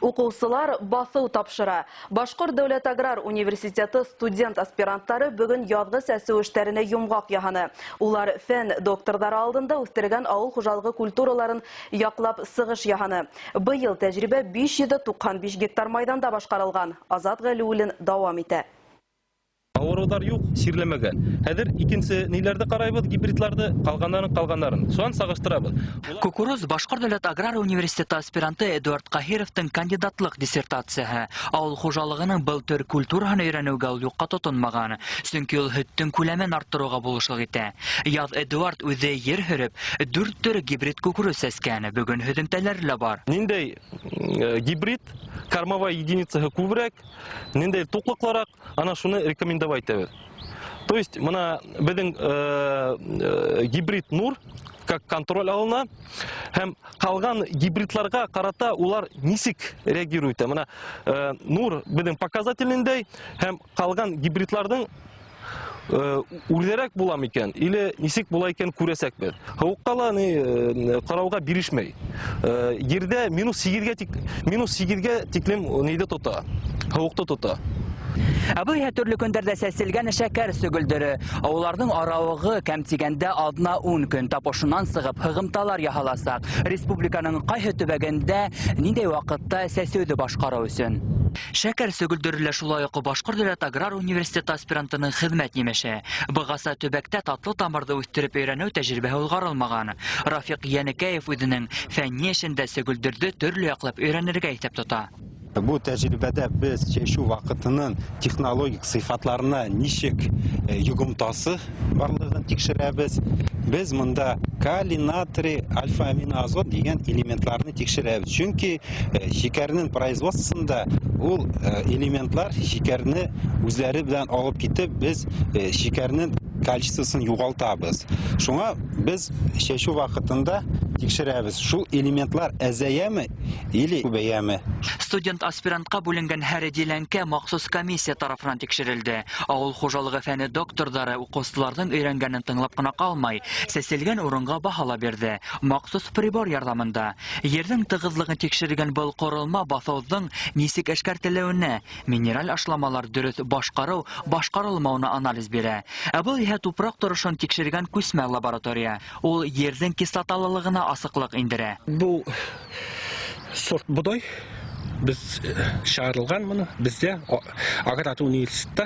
Уҡыусылар баҫыу тапшыра. Башҡорт дәүләт аграр университеты студент-аспиранттары бөгөн яҙғы сәсеү эштәренә йомғаҡ яһаны. Улар фән докторҙары алдында үҫтергән ауыл хужалығы культураларын яҡлап сығыш яһаны. Быйыл тәжрибә 595 гектар майҙанда башҡарылған. Азат Ғәлиуллин дауам итә. Ауырыуҙар юҡ, сирләмәгән. Хәҙер икенсе ниләрҙе ҡарайбыҙ, гибридларҙы, ҡалғандарын. Шунан сағыштырабыҙ. Кукуруз Башҡорт дәүләт аграр университеты аспиранты Эдуард Ҡаһировтың кандидатлыҡ диссертацияһы. Ауыл хужалығының был төр культураһын өйрәнеүгә ул юҡҡа тотонмаған, сөнки ул һөттөң күләмен арттырыуға булышлыҡ итә. Яҙ Эдуард үҙе ер һөрөп, 4 төр гибрид кукуруз сәскән. Бөгөн һөҙөмтәләре лә бар. Ниндәй гибрид, кормовая единицаһы күберәк, ниндәй туҡлыҡлыраҡ, ана шуны рекомендовать итәбеҙ. То есть мына беҙҙең гибрид Нур как контроль алына һәм ҡалған гибридларға ҡарата улар нисек реагирует. Мына Нур беҙҙең показателендәй һәм ҡалған гибридларҙың үрҙәрәк була микән или нисек була икән күрәсәкбеҙ. Һыуыҡҡа ла ҡарауға бирешмәй. Ерҙә минус һигеҙгә тиклем нейҙе тота, һыуыҡты тота. Ә был иһә төрлө көндәрҙә сәселгән шәкәр сөгөлдөрө. Уларҙың арауығы кәм тигәндә аҙна 10 көн. Тап ошонан сығып һығымталар яһаласаҡ. Республиканың ҡайһы төбәгендә ниндәй ваҡытта сәсеүҙе башҡарыу өсөн. Шәкәр сөгөлдөрө лә шулай уҡ Башҡорт дәүләт аграр университеты аспирантының хеҙмәт емеше. Бығаса төбәктә татлы тамырҙы үҫтереп өйрәнеү тәжрибәһе уҙғарылмаған. Рафиҡ Йәнекәев үҙенең фәнни эшендә сөгөлдөрҙө төрлө яҡлап өйрәнергә иҫәп тота. Бу тәжрибәдә беҙ сәсеү ваҡытының технологик сыйфатларына нисек йоғонтаһы барлығын тикшерәбеҙ. Беҙ мында калий, натрий, альфа-аминоазот дигән элементларны тикшерәбеҙ. Сөнки шикәрнең производствосында ул элементлар шикәрне үзләре белән алып китеп, беҙ шикәрнең количествосын юғалтабыҙ. Шуңа беҙ сәсеү ваҡытында тикшерәбеҙ. Шул элементлар әзәйәме или күбәйәме? Студент-аспирантҡа бүленгән һәр диләнкә махсус комиссия тарафынан тикшерелде. Ауыл хужалығы фәне докторҙары уҡыусыларҙың өйрәнгәнен тыңлап ҡына ҡалмай, сәселгән урынға баһа ла бирҙе. Махсус прибор ярҙамында ерҙең тығыҙлығын тикшергән был ҡоролма баҫыуҙың нисек эшкәртелеүенә, минераль ашламалар дөрөҫ башҡарыу, башҡарылмауына анализ бирә. Ә был иһә тупраҡ торошон тикшергән күсмә лаборатория. Ул ерҙең кислоталылығына асыҡлыҡ индерә. Был сорт бодай беҙ сығарылған моны беҙҙә аграр университетта.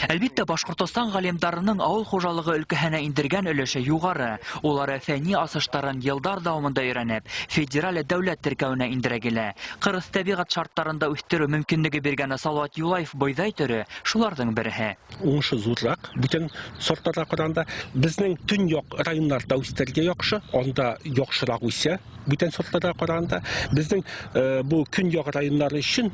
Әлбиттә, Башҡортостан ғалимдарының ауыл хужалығы өлкәһенә индергән өлөшө юғары. Улар фәнни асыштарын йылдар дауамында өйрәнеп, федераль дәүләт теркәүенә индерә килә. Ҡырыҫ тәбиғәт шарттарында үҫтереү мөмкинлеге биргән Салауат Юлаев бойҙай төрө шуларҙың береһе. Уңышы ҙурыраҡ бүтән сорттарға ҡарағанда. Беҙҙең төньяҡ райондарҙа үҫтерергә яҡшы, анда яҡшыраҡ үҫә бүтән сорттарға ҡарағанда. Беҙҙең был көньяҡ райондар өсөн,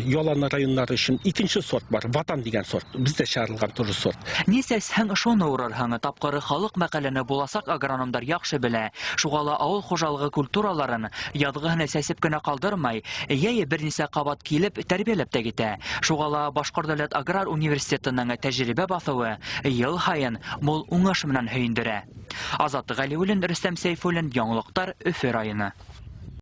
ялан райондар өсөн икенсе сорт бар, Ватан дигән сорт. Беҙҙә сығарылған тоже сорт. Ни сәсһәң, шуны урырһың. Тапҡыры халыҡ мәҡәләне буласаҡ агрономдар яҡшы белә. Шуға ла ауыл хужалығы культураларын яҙғыһын сәсеп кенә ҡалдырмай, йәйе бер нисә ҡабат килеп тәрбиәләп тә китә. Шуға ла Башҡорт дәүләт аграр университетының тәжрибә баҫыуы йыл һайын мул уңыш менән һөйөндөрә. Азат Ғәлиуллин, Рөстәм Сәйфуллин, Яңылыҡтар, Өфө районы.